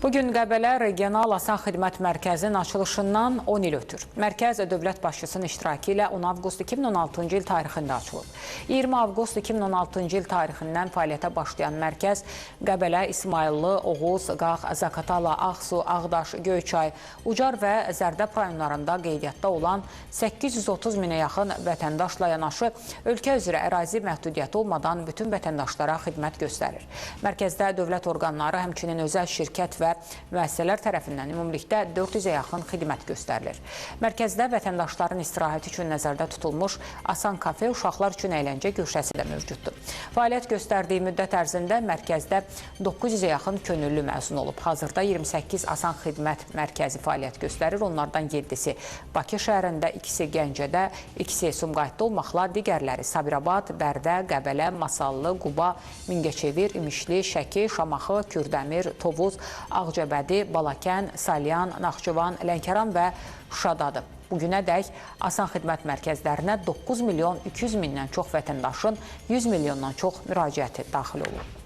Bugün Qəbələ Regional Asan Xidmət Mərkəzinin açılışından 10 il ötür. Mərkəz dövlət başçısının iştirakı ilə 10 avqust 2016-cı il tarixində açılıb. 20 avqust 2016-cı il tarixindən fəaliyyətə başlayan mərkəz Qəbələ, İsmayıllı, Oğuz, Qax, Zaqatala, Ağsu, Ağdaş, Göyçay, Ucar və Zərdəb rayonlarında qeydiyyatda olan 830 minə yaxın vətəndaşla yanaşı ölkə üzrə ərazi məhdudiyyəti olmadan bütün vətəndaşlara xidmət göstərir. Mərkəzdə dövlət orqanları, həmçinin özəl şirkət və müəssisələr tərəfindən ümumilikdə 400-ə yaxın xidmət göstərilir. Mərkəzdə vətəndaşların istirahəti üçün nəzərdə tutulmuş Asan kafe, uşaqlar üçün əyləncə güşəsi də mövcuddur. Fəaliyyət göstərdiyi müddət ərzində mərkəzdə 900-ə yaxın könüllü məzun olub. Hazırda 28 Asan Xidmət Mərkəzi fəaliyyət göstərir. Onlardan 7-si Bakı şəhərində, 2-si Gəncədə, 2-si Sumqayıtda olmaqla digərləri Sabirabad, Bərdə, Qəbələ, Masallı, Quba, Mingəçevir, İmişli, Şəki, Şamaxı, Kürdəmir, Tovuz, Ağcabədi, Balakən, Salyan, Naxçıvan, Lənkəran və Şuşadadır. Bugünədək Asan Xidmət Mərkəzlərinə 9 milyon 200 mindən çox vətəndaşın 100 milyondan çox müraciəti daxil olub.